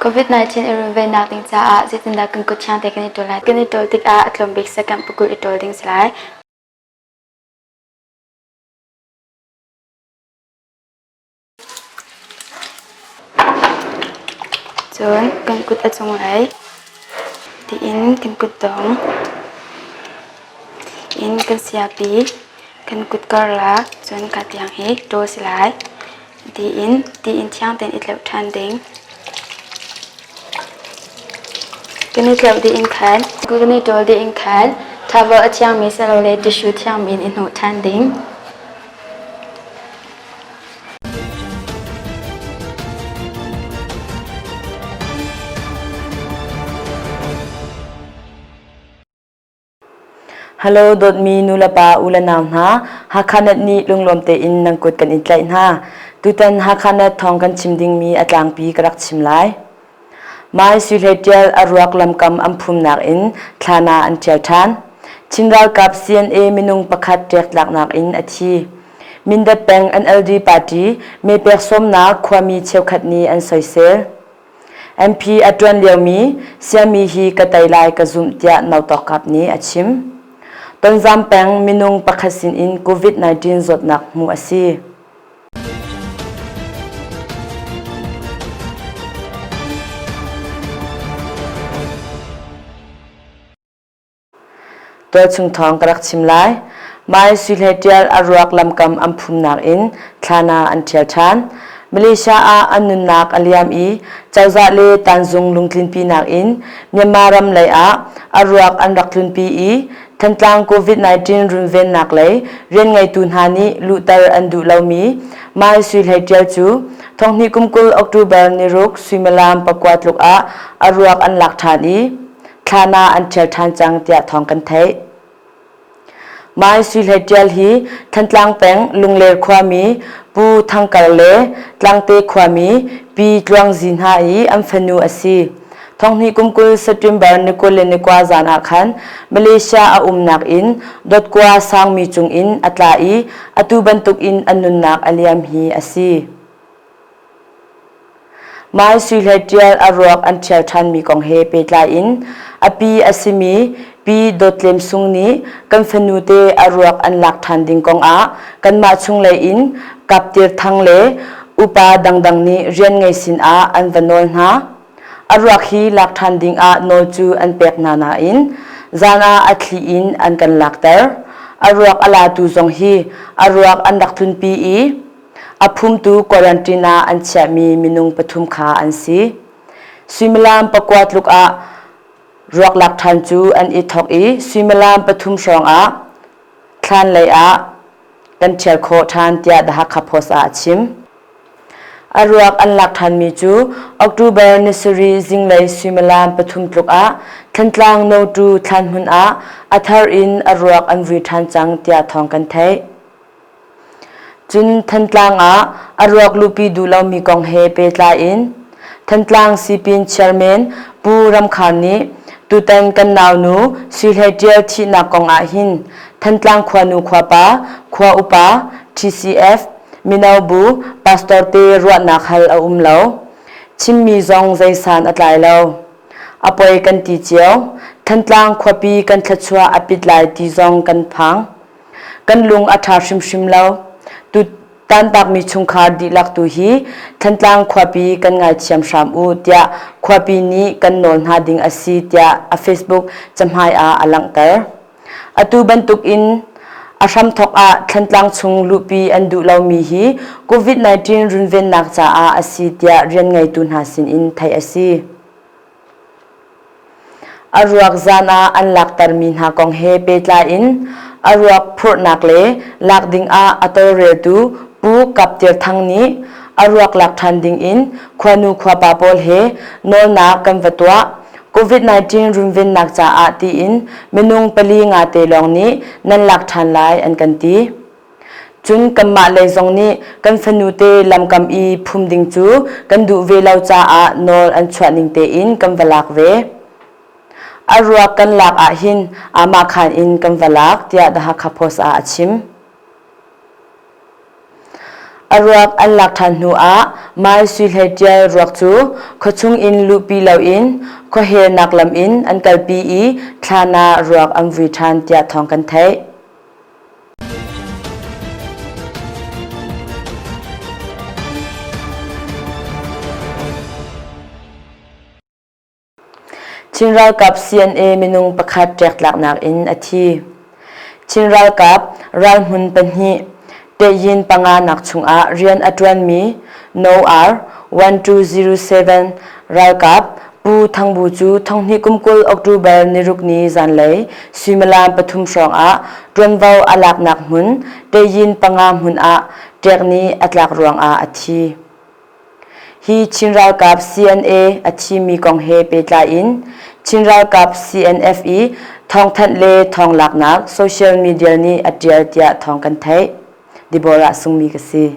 COVID-19 i runvennak ding caah zeitindah kan kut thiang te kan i ṭawl lai? Kan i ṭawl tikah a tlawm bik second pakul i ṭawl ding si lai. Cun kan kut a cunglei tiin kan kutdong in kan siapi kan kut karlak cun ka tiang hi ṭawl si lai. Tiin tiin thiang tein i tleuh ṭhan ding. Kan i tleuh dih in khan kan i ṭawl dih in khan towel a thiangmi silole tissue thiangmi in i hnawh ṭhan ding. Hello dawtmi nulepa u le nau hna, Hakha-Net nih lunglawm tein nan kut kan in tlaih hna. Tutan Hakha-Net thawng kan chim dingmi a tlangpi ka rak chim lai. Mai Sui Hlei Ṭial a ruak lamkam an phumnak in thlana an ṭhial ṭhan. Chin ralkap CNA minung pakhat ṭektlaknak in a thi. Mindat peng NLD party mepek sawmnak khuami cheukhat nih an soisel. MP a ṭuan liomi Siami hi ka tei lai ka zumh tiah Nautawkap nih a chim. Tonzam peng minung pakhat sinin COVID-19 zawtnak hmuh a si. Tualchung thawng ka rak chim lai. Mai Sui Hlei Ṭial a ruak lamkam an phumnak in thlana an ṭhial ṭhan. Malaysia ah an nunnak a liam i cozah le tanzung lungtlinpinak in Myanmar ram lei ah a ruak an rak tlunpi i Thantlang COVID-19 runvennak lei rianngeitu hna nih luhter an duh lomi Mai Sui Hlei Ṭial cu thonghnih kum 20 October niruk suimilam pakua tluk ah a ruak an lak ṭhan i thlan ah an ṭhial ṭhan cang tiah thawng kan theih. Mai Sui Hlei Ṭial hi Thantlang peng Lungler khuami Pu Thang Kar le Tlangte khuami Pi Tluang Zi hna i an fanu a si. Thonghnih kum 20 September ni 21 zan ah khan Malaysia a umnak in Dawtkua sangmi cung in a tla i atu bantuk in a nunnak a liam hi a si. Mai Sui Hlei Ṭial a ruak an ṭhial ṭhanmi kong he pehtlai in a pi a simi Pi Dawt Tlem Sung nih kan fanu te a ruak an lak ṭhan ding kong ah kanmah chunglei in Kaptir Thang le upa dangdang nih rian ngei sin ah an va nawl hna. A ruak hi lak ṭhan ding ah nawl cu an pek hna nain zan ah a thli in an kan lakter. A ruak a latu zong hi a ruak an rak tlunpi i A phumtu quarantine ah an chiahmi minung pathum kha an si. Suimilam pakua tluk ah ruak lak ṭhan cu an i thawk i suimilam pathum hrawng ah thlan lei ah kan ṭhial khawh ṭhan tiah The Hakha Post ah a chim. A ruak an lak ṭhanmi cu October ni sarih zinglei suimilam pathum tluk ah Thantlang No. 2 thlan hmun ah a thar in a ruak an vui ṭhan cang tiah thawng kan theih. Cun Thantlang ah a ruak luhpi duh lomi kong he pehtlai in Thantlang Sipin Chairman Pu Ram Khar nih tutan kan naunu Sui Hlei Ṭial thihnak kong ahhin Thantlang khuanu khuapa, khua upa, TCF, mino bu, pastor te ruahnak hal a um lo. Chimmi zong zeisan a tlai lo. A poi kan ti cio. Thantlang khuapi kan thluachuah a pit lai ti zong kan phang. Kan lung a ṭha hrimhrim lo. Tu tantakmi chungkhar dihlak tu hi Thantlang khuapi kan ngaithiam hram u tiah khuapi nih kan nawl hna ding a si tiah a Facebook cahmai ah a langhter. Atu bantuk in a hramthawk ah Thantlang chung luhpi an duh lomi hi COVID-19 runvennak caah a si tiah rian ngeitu hna sinin theih a si. A ruak zan ah an laktermi hna kong he pehtlai in a ruak phurhnak le lak dingah a tawlreltu Pu Kap Tir Thang nih a ruak lak ṭhan dingin khuanu khuapa pawl he nawlnak kan va tuah. COVID-19 runvennak caah tiin minung pali nga te lawng nih nan lak ṭhan lai an kan ti. Cun kanmah lei zong nih kan fanute lamkam i phum ding cu kan duh ve lo caah nawl an chuah ning tein kan va lak ve. A ruak kan lak ahhin aamahkhan in kan va lak, tiah The Hakha Post ah a chim. A ruak an lak ṭhan hnu ah Mai Sui Hlei Ṭial ruak cu khuachung in luhpi loin khuahelnak lam in an kalpi i thlan ah ruak an vui ṭhan tiah thawng kan theih. Chin ralkap CNA minung pakhat ṭektlaknak in a thi. Chin ralkap ralhmun pahnih Teyin panga nak chungah rian a ṭuanmi No. R 1207 ralkap Pu Thang Bu cu thonghnih kum 20 October niruk ni zanlei suimilam pathum hrawng ah ṭuanvo a laknak hmun Teyin panga hmun ah ṭek nih a tlak ruangah a thi. Hi Chin ralkap CNA a thimi kong he pehtlai in Chin ralkap CNF i thawngthanh le thawnglaknak social media nih a ṭial tiah thawng kan theih. Deborah Sungmi ka si.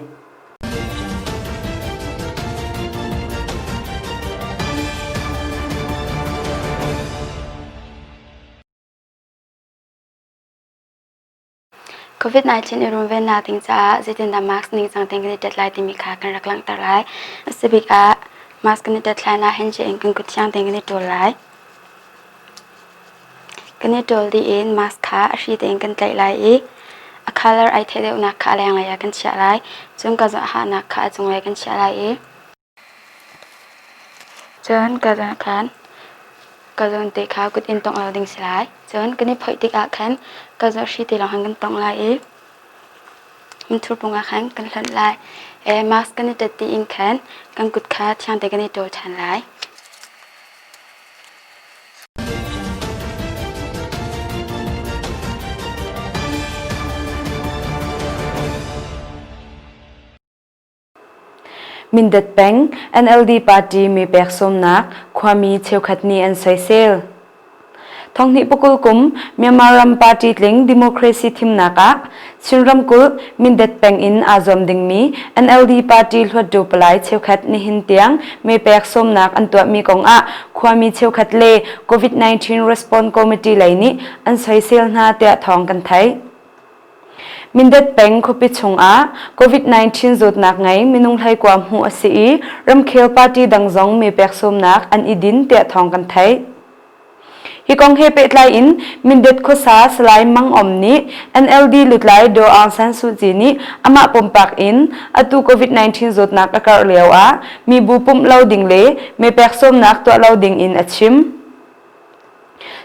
COVID-19 i runvennak ding caah zeitindah mask ningcang tein kan i tet lai timi kha kan rak langhter lai. A si bik ah mask kan i tet hlan ah handshake in kan kut thiang tein kan i ṭawl lai. Kan i ṭawl dih in mask kha a hri tein kan tlaih lai i a color ai theih deuhnak kha a lenglei ah kan chiah lai. Cun ka hahnak kha a cunglei kan chiah lai i Cun ka zawn khan ka zawn te kha kut in tongh lo ding si lai. Cun kan i phoih tikah khan ka zawn hri te lawng khan kan tongh lai i minthur pung ah khan kan hlonh lai. Mask kan i ṭet dih in khan kan kut kha thiang tein kan i ṭawl ṭhan lai. Mindat peng NLD party mi pek sawmnak khuami cheukhat nih an soisel. Thonghnih pakul kum Myanmar ram party tling democracy thimnak ah Chin ramkulh Mindat peng in aa zuam dingmi NLD party hluattu palai cheukhat nihin tiang me pek sawmnak an tuahmi kong ah khuami cheukhat le COVID-19 Response Committee lei nih an soisel hna tiah thawng kan theih. Mindat peng khuapi chungah COVID-19 zawtnak ngei minung hleikua hmuh a si i ramkhel party dang zong me pek sawmnak an i din tiah thawng kan theih. Hi kong he pehtlai in Mindat khuasa Salai Mang Om nih NLD lutlai Daw Aung San Suu Kyi nih amah pumpak in atu COVID-19 zawtnak a karh lio ah mibu pumh lo ding le me pek sawmnak tuah lo ding in a chim.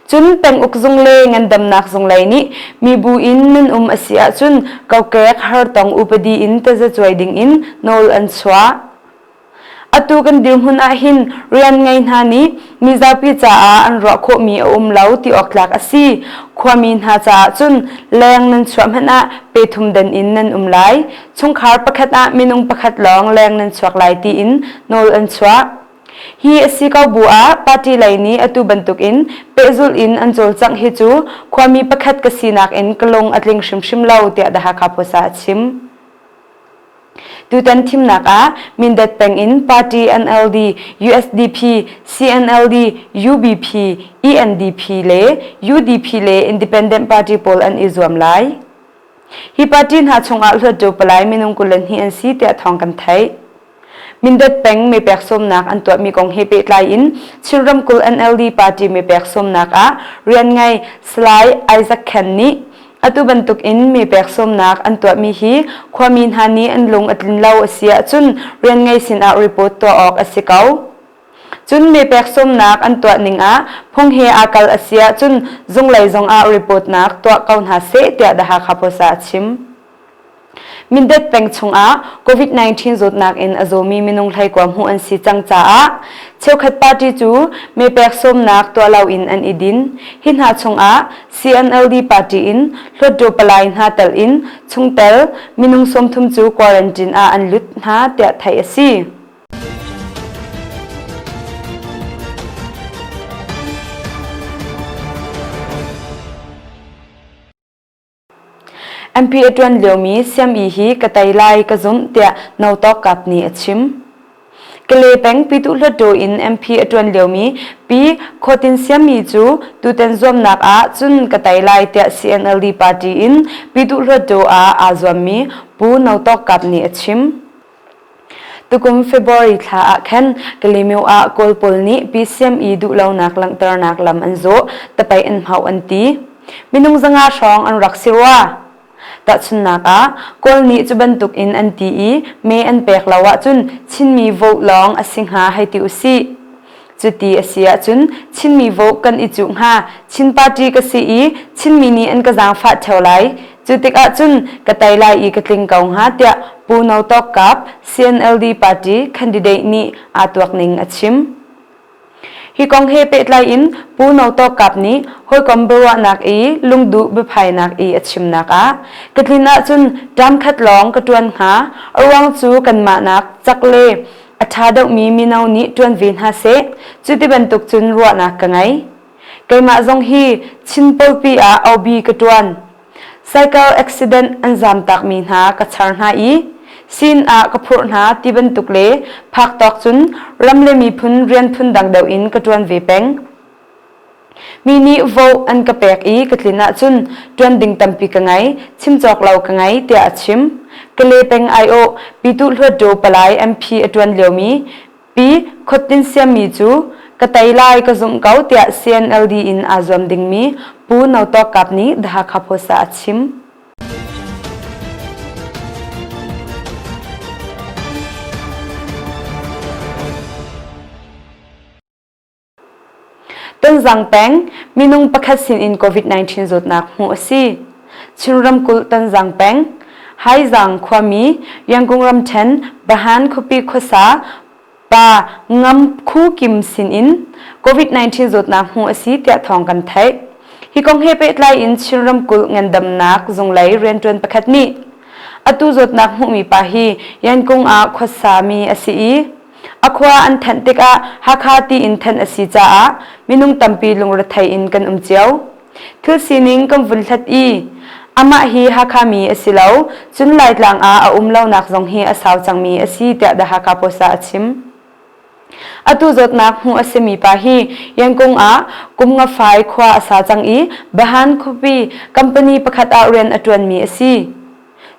Cun penguk zung le ngandamnak zung lei nih mibu in nan um a si ahcun kokek hartong upadi in tazacuai dingin nawl an chuah. Atu kan dirhmun ahhin rian ngei hna nih mizapi caah an ruah khawhmi a um lo ti awk tlak a si. Khuami hna caah cun leng nan chuah hmanh ah pe thum dan in nan um lai. Chungkhar pakhat ah minung pakhat lawng leng nan chuak lai tiin nawl an chuah. Hi a si ko bu ah party lei nih atu bantukin pehzulh in an cawlcangh hi cu khuami pakhat ka sinak in ka lung a tling hrimhrim lo tiah The Hakha Post ah a chim. Tutan thimnak ah Mindat peng in party NLD, USDP, CNLD, UBP, ENDP le UDP le Independent Party pawl an i zuam lai. Hi party hna chungah hluattu palai minung 22 an si tiah thawng kan theih. Mindat peng mepek sawmnak an tuahmi kong he pehtlai in Chin ramkulh NLD party mepek sawmnak ah rian ngei Salai Isaac Khen nih atu bantuk in mepek sawmnak an tuahmi hi khuami hna nih an lung a tlin lo a si ahcun rian ngei sinah report tuah awk a si ko. Cun mepek sawmnak an tuah ning ah phung he aa kal a si ahcun zunglei zong ah report nak tuah ko hna seh tiah The Hakha Post ah a chim. Mindat peng chungah COVID-19 zawtnak in a zawmi minung hleikua hmuh an si cang caah cheukhat party cu mepek sawmnak tuah loin an i din. Hi hna chungah CNLD party in Hluttaw palai hna tel in chungtel minung 30 cu quarantine ah an lut hna tiah theih a si. MP a ṭuan liomi Siami hi ka tei lai ka zumh tiah No Tawk Kap nih a chim. Kale peng Pyituh Hluttaw in MP a ṭuan liomi Pi Khawtin Siami cu tutan zuamnak ah cun ka tei lai tiah CNLD party in Pyituh Hluttaw ah aa zuammi Pu No Tawk Kap nih a chim. Tukum February thla ah khan Kalaymyo ah Kawl pawl nih PCME duhlonak langhternak lam an zawh, tapaih an hmauh an ti. Minung 500 hrawng an rak si rua. Tahchunhnak ah, Kawl nih cu bantuk in an ti i mee an pek lo ahcun Chinmi vote lawng a si hnga hei ti usih. Cuti a si ahcun Chinmi vote kan i cuh hnga. Chin party ka si i Chinmi nih an ka zaangfah ṭheo lai. Cu tikah cun ka tei lai i ka tling ko hnga tiah Pu No Tawk Kap, CNLD party candidate nih aa tuak ning a chim. Hi kong he pehtlai in Pu No Tawk Kap nih hawikom biaruahnak i lungduh biaphainak i a chimnak ah ka tlin ahcun term khat lawng ka ṭuan hnga. A ruang cu kanmah nak cak le a ṭha deuhmi mino nih ṭuan ve hna seh. Cu ti bantuk cun ruahnak ka ngei. Keimah zong hi Chin pawlpi ah OB ka ṭuan. Cycle accident an zamtakmi hna ka char hna i sin ah ka phurh hna ti bantuk le phak tawk cun ram le miphun rian phun dang deuh in ka ṭuan ve peng. Mi nih vote an ka pek i ka tlin ahcun ṭuan ding tampi ka ngei, chim cawk lo ka ngei tiah a chim. Kale peng aiawh Pyituh Hluttaw Palai MP a ṭuan liomi Pi Khawtin Siammi cu ka tei lai ka zumh ko tiah CNLD in aa zuam dingmi Pu No Tawk Kap nih The Hakha Post ah a chim. Tonzang peng minung pakhat sinin COVID-19 zawtnak hmuh a si. Chin ramkulh Tonzang peng Haizang khuami Yangon ramṭhen Bahan khuapi khuasa pa Ngam Khu Kim sinin COVID-19 zawtnak hmuh a si tiah thawng kan theih. Hi kong he pehtlai in Chin ramkulh ngandamnak zunglei rianṭuan pakhat nih atu zawtnak hmuhmi pa hi Yangon ah khuasa mi a si i A khua an thanh tikah Hakha tiin thanh a si caah minung tampi lungrethei in kan um cio. Thil sining kan vun hlat i amah hi Hakha mi a si lo, cun Laitlang ah a um lonak zong hi a sau cangmi a si tiah The Hakha Post ah a chim. Atu zawtnak hmuh a simi pa hi Yangon ah kum nga fai khua a sa cang i Bahan khuapi company pakhat ah rian a ṭuanmi a si.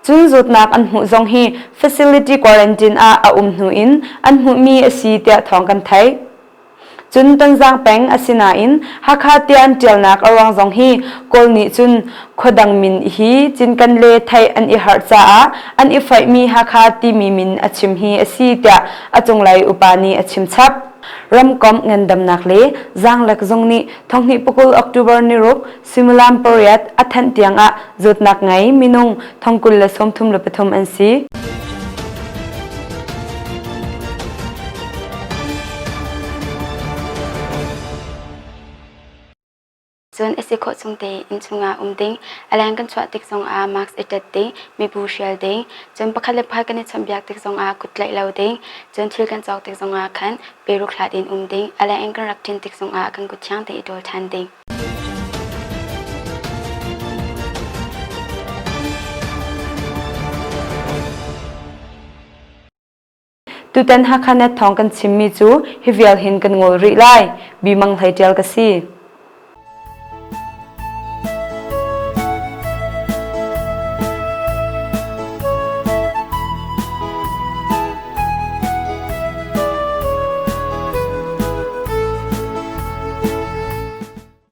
Cun zawtnak an hmuh zong hi facility quarantine ah a um hnu in an hmuhmi a si tiah thawng kan theih. Cun Tonzang peng a si nain Hakha tiah an ṭialnak a ruang zong hi Kawl nih cun khuadang min hi cinken le theih an i harh caah an i foihmi Hakha timi min a chim hi a si tiah a cunglei upa nih a chim chap. Ramkomh ngandamnak le zaanglek zung nih thonghnih pakul October niruk Suimilam pariat a thanh tiangah zawtnak ngei minung 2033 an si. Cun a si khawh chung te inn chungah um ding, a leng kan chuah tik zongah mask i ṭet ding, mibu hrial ding, cun pakhat le pakhat kan i chawnhbiak tik zongah kut tlaih lo ding, cun thil kan cawk tik zongah khan peruk hlat in um ding, a leng in kan rak ṭin tik zongah kan kut thiang te i ṭawl ṭhan ding. Tutan Hakha Net thawng kan chimmi cu hi vial hin kan ngol rih lai. Bi Mang Hlei ṭial ka si.